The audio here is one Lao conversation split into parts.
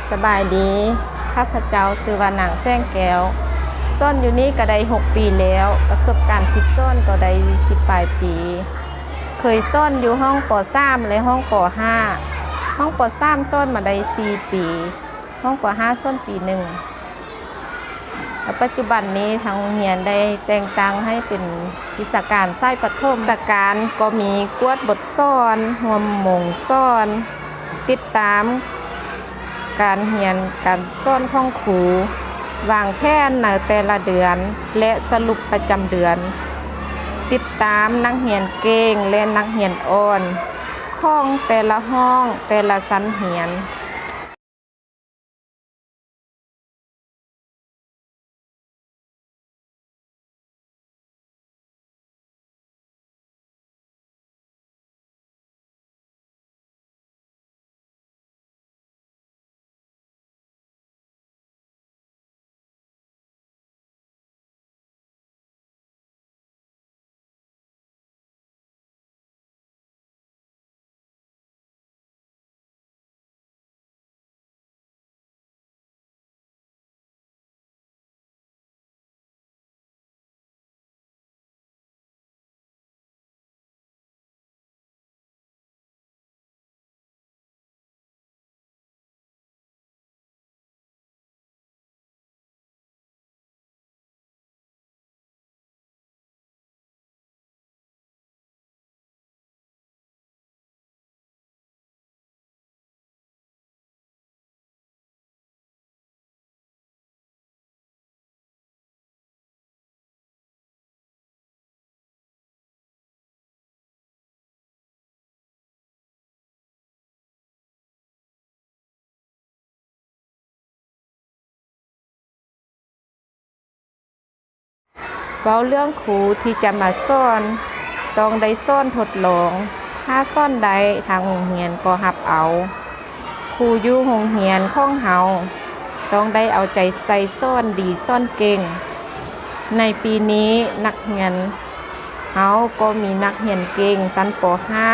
ສະບາຍດີ, ຂ້າພະເຈົ້າຊື່ວ່ານາງແສງແກ້ວ, ສອນຢູ່ນີ້ກໍໄດ້ຫົກປີແລ້ວ, ປະສົບການສິດສອນກໍໄດ້ສິບປາຍປີ. ເຄີຍສອນຢູ່ຫ້ອງ ປໍສາມ ແລະ ຫ້ອງ ປໍຫ້າ. ຫ້ອງ ປໍສາມ ສອນມາໄດ້ສີ່ປີ, ຫ້ອງ ປໍຫ້າ ສອນປີໜຶ່ງ. ປັດຈຸບັນນີ້ທາງໂຮງຮຽນໄດ້ແຕ່ງຕັ້ງໃຫ້ເປັນວິຊາການສາຍປະຖົມ. ວິຊາການກໍມີກວດບົດສອນ, ຮ່ວມໂມງສອນ, ຕິດຕາມການຮຽນການສອນຂອງຄູ, ວາງແຜນໃນແຕ່ລະເດືອນ ແລະ ສະຫຼຸບປະຈຳເດືອນ, ຕິດຕາມນັກຮຽນເກັ່ງ ແລະ ນັກຮຽນອ່ອນຂອງແຕ່ລະຫ້ອງ, ແຕ່ລະຊັ້ນຮຽນ. ເວົ້າເລື່ອງຄູທີ່ຈະມາສອນ, ຕ້ອງໄດ້ສອນທົດລອງ. ຖ້າສອນໄດ້, ທາງໂຮງຮຽນກໍຮັບເອົາ. ຄູຢູ່ໂຮງຮຽນຂອງເຮົາຕ້ອງໄດ້ເອົາໃຈໃສ່, ສອນດີ, ສອນເກັ່ງ. ໃນປີນີ້ນັກຮຽນເຮົາກໍມີນັກຮຽນເກັ່ງຊັ້ນ ປໍຫ້າ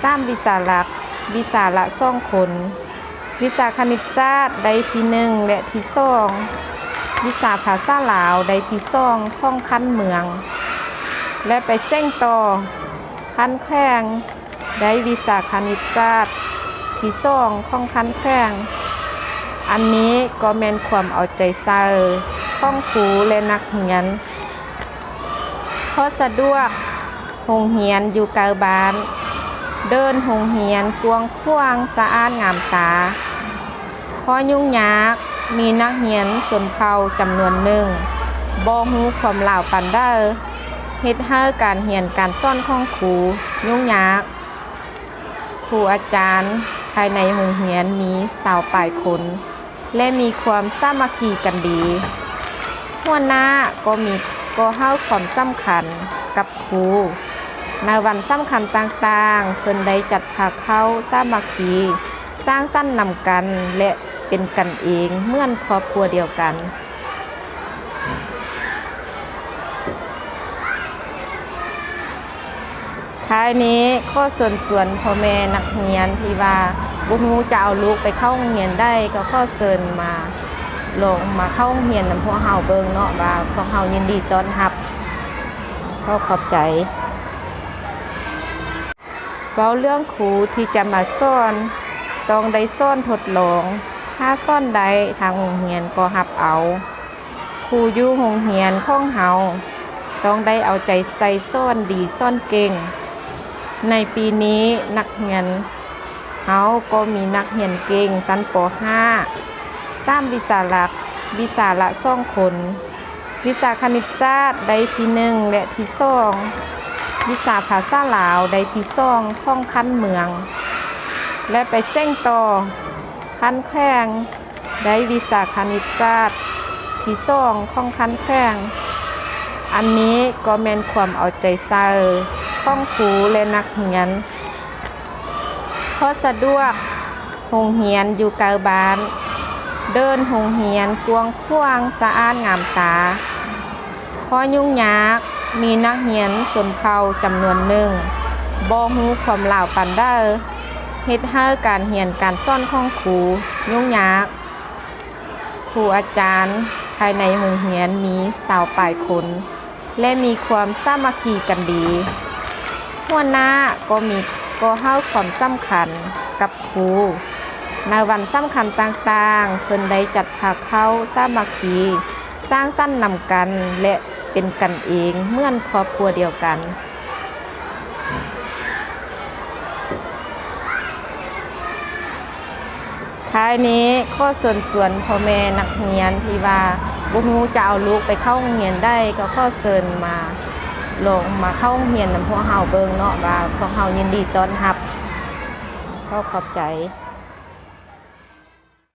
ສາມວິຊາຫຼັກ, ວິຊາລະສອງຄົນ. ວິຊາຄະນິດສາດໄດ້ທີໜຶ່ງ ແລະ ທີສອງ, ວິຊາພາສາລາວໄດ້ທີສອງຂອງຂັ້ນເມືອງ ແລະ ໄປເສັງຕໍ່ຂັ້ນແຂວງ ໄດ້ວິຊາຄະນິດສາດທີສອງຂອງຂັ້ນແຂວງ. ອັນນີ້ກໍແມ່ນຄວາມເອົາໃຈໃສ່ຂອງຄູ ແລະ ນັກຮຽນ. ຂໍ້ສະດວກ, ໂຮງຮຽນຢູ່ໃກ້ບ້ານ, ເດີ່ນໂຮງຮຽນກວ້າງຂວາງ, ສະອາດງາມຕາ. ຂໍ້ຫຍຸ້ງຍາກ, ມີນັກຮຽນຊົນເຜົ່າຈຳນວນໜຶ່ງບໍ່ຮູ້ຄວາມລາວປານໃດ, ເຮັດໃຫ້ການຮຽນການສອນຂອງຄູຫຍຸ້ງຍາກ. ຄູອາຈານພາຍໃນໂຮງຮຽນມີຊາວປາຍຄົນ ແລະ ມີຄວາມສາມັກຄີກັນດີ. ຫົວໜ້າກໍມີ, ກໍໃຫ້ຄວາມສຳຄັນກັບຄູ. ໃນວັນສຳຄັນຕ່າງໆ, ເພິ່ນໄດ້ຈັດພາເຂົ້າສາມັກຄີ, ສ້າງສັນນຳກັນ ແລະ ເປັນກັນເອງເໝືອນຄອບຄົວດຽວກັນ. ທ້າຍນີ້ ຂໍເຊີນຊວນພໍ່ແມ່ນັກຮຽນທີ່ວ່າບໍ່ຮູ້ຈະເອົາລູກໄປເຂົ້າໂຮງຮຽນໃດ ກໍຂໍເຊີນມາ ລອງມາເຂົ້າໂຮງຮຽນນຳພວກເຮົາເບິ່ງເນາະ ວ່າພວກເຮົາຍິນດີຕ້ອນຮັບ. ຂໍຂອບໃຈ. ເວົ້າເລື່ອງຄູທີ່ຈະມາສອນ, ຕ້ອງໄດ້ສອນທົດລອງ. ຖ້າສອນໄດ້, ທາງໂຮງຮຽນກໍຮັບເອົາ. ຄູຢູ່ໂຮງຮຽນຂອງເຮົາຕ້ອງໄດ້ເອົາໃຈໃສ່, ສອນດີ, ສອນເກັ່ງ. ໃນປີນີ້ນັກຮຽນເຮົາກໍມີນັກຮຽນເກັ່ງຊັ້ນ ປໍຫ້າ ສາມວິຊາຫຼັກ, ວິຊາລະສອງຄົນ. ວິຊາຄະນິດສາດໄດ້ທີໜຶ່ງ ແລະ ທີສອງ, ວິຊາພາສາລາວໄດ້ທີສອງຂອງຂັ້ນເມືອງ ແລະ ໄປເສັງຕໍ່ຂັ້ນແຂວງ ໄດ້ວິຊາຄະນິດສາດທີສອງຂອງຂັ້ນແຂວງ. ອັນນີ້ກໍແມ່ນຄວາມເອົາໃຈໃສ່ຂອງຄູ ແລະ ນັກຮຽນ. ຂໍ້ສະດວກ, ໂຮງຮຽນຢູ່ໃກ້ບ້ານ, ເດີ່ນໂຮງຮຽນກວ້າງຂວາງ, ສະອາດງາມຕາ. ຂໍ້ຫຍຸ້ງຍາກ, ມີນັກຮຽນຊົນເຜົ່າຈຳນວນໜຶ່ງບໍ່ຮູ້ຄວາມລາວປານໃດ, ເຮັດໃຫ້ການຮຽນການສອນຂອງຄູຫຍຸ້ງຍາກ. ຄູອາຈານພາຍໃນໂຮງຮຽນມີຊາວປາຍຄົນ ແລະ ມີຄວາມສາມັກຄີກັນດີ. ຫົວໜ້າກໍມີ ກໍໃຫ້ຄວາມສຳຄັນກັບຄູ. ໃນວັນສຳຄັນຕ່າງໆ ເພິ່ນໄດ້ຈັດພາເຂົ້າສາມັກຄີ, ສ້າງສັນນຳກັນ ແລະ ເປັນກັນເອງເໝືອນຄອບຄົວດຽວກັນ. ທ້າຍນີ້ ຂໍເຊີນຊວນພໍ່ແມ່ນັກຮຽນທີ່ວ່າບໍ່ຮູ້ຈະເອົາລູກໄປເຂົ້າໂຮງຮຽນໃດ ກໍຂໍເຊີນມາ ລອງມາເຂົ້າໂຮງຮຽນນຳພວກເຮົາເບິ່ງເນາະ ວ່າພວກເຮົາຍິນດີຕ້ອນຮັບ. ຂໍຂອບໃຈ.